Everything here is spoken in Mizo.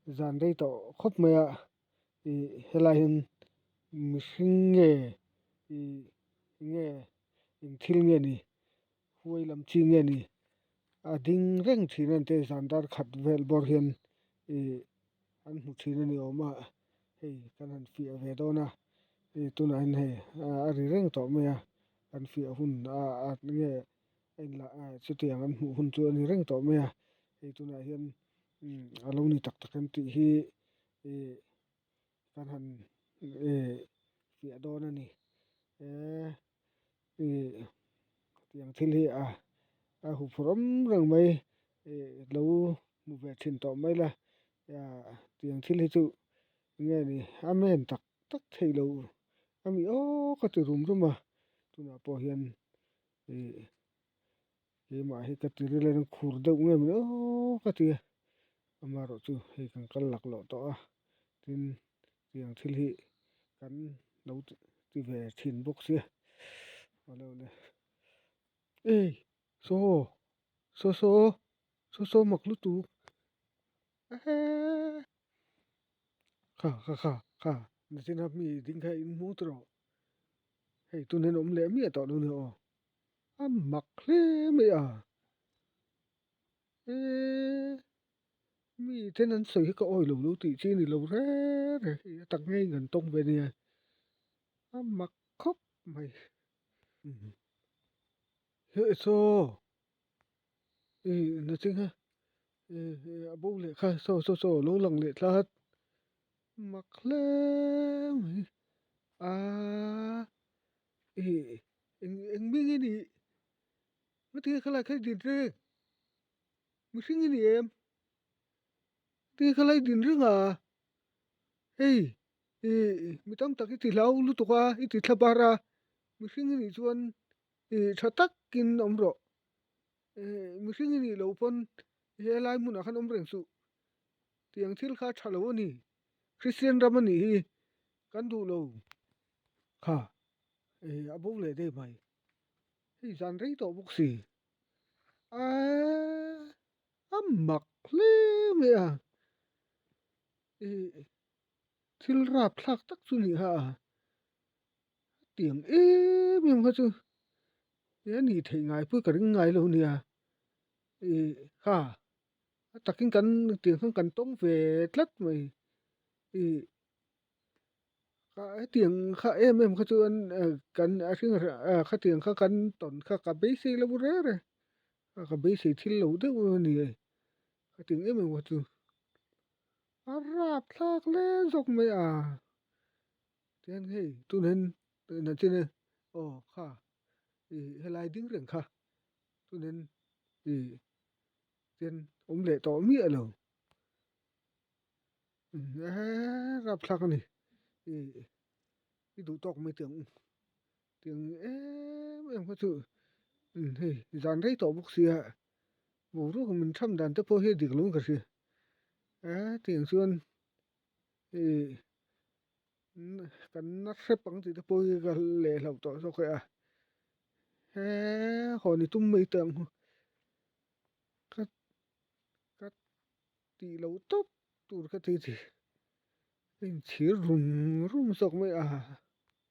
Zan rei tawh khawp mai a ih helai hian mihring nge ih nge eng thil nge ni huai lam chi nge ni a ding reng thin a ni te zan dar khat vel bawr hian ih an hmu thin a ni awm a hei kan han fiah ve dawn a ih tunah hian hei a ri reng tawh mai a kan fiah hun ah nge a inla chutiang an hmuh hun chu a ni reng tawh mai a hei tunah hian a lo ni tak tak em tih hi ih kan han ih fiah dawn a ni eee ih tiang thil hi a a huphurh awm reng mai ih lo hmu ve thin tawh mai la tiang thil hi chu enge ni a men tak tak theih loh a mi aw ka ti rum rum a tunah pawh hian ih keimah hi ka ti ril a khur deuh nge maw aw ka ti a amaherawh chu hei kan kal laklawh tawh a tin tiang thil hi kan lo ti ve thin bawk sia awle awle ei saw saw saw saw saw mak lutuk ehe kha kha kha kha nichina mi ding kha in hmuh tawh hei tun hian awm leh miah tawh lo ni aw a mak hle mai a eee mi ten an sawi hi ka awi lo lo tih chi a ni lo reng reng hei a tak ngei kan tawng ve nia a mak khawp mai he saw ih naching a ih a bo leh kha saw saw saw lo lang leh tlat mak hle mai aaa ih eng eng mi nge nih hetiang kha lai kha i din reng mihring i ni em hetiang kha lai i din reng a hei ih mi tam tak i ti hlau lutuk a i ti thla bar a mihring i nih chuan ih tha takin awm rawh ih mihring i nih loh pawn helai hmunah khan awm reng suh tiang thil kha a tha lo a ni Kristian ram a nih hi kan duh lo kha ih a bo leh daih mai hei zan rei tawh bawk si aaa a mak hle mai a ih thil rapthlak tak chu nih kha a. Tiang em em kha chu a nih theih ngai pawh ka ring ngai lo nia ih kha a takin kan tiang khan kan tawng ve tlat mai ih hetiang kha em em kha chu an kan a hring khatiang kha kan tawn kha ka beisei lo reng reng a ka beisei thil lo deuh a ni khatiang em em kha chu a rapthlak hle zawk mai a. Tihian hei tunah hian tunah chin e aw kha ih helai ding reng kha tunah hian ih tihian awm leh tawh miah lo eee rapthlak a ni ih i duh tawk mai teh ang u tiang em em kha chu hei zan rei tawh bawk sia boruak min tham dan te pawh hi a dik lo in ka hria eee tiang chuan. Ih kan na hrep ang tih te pawh hi ka leh hlauh tawh zawk e a he haw ni tum mai teh ang ka ka tih loh tawp tur ka ti ti a inchhir rum rum zawk mai a.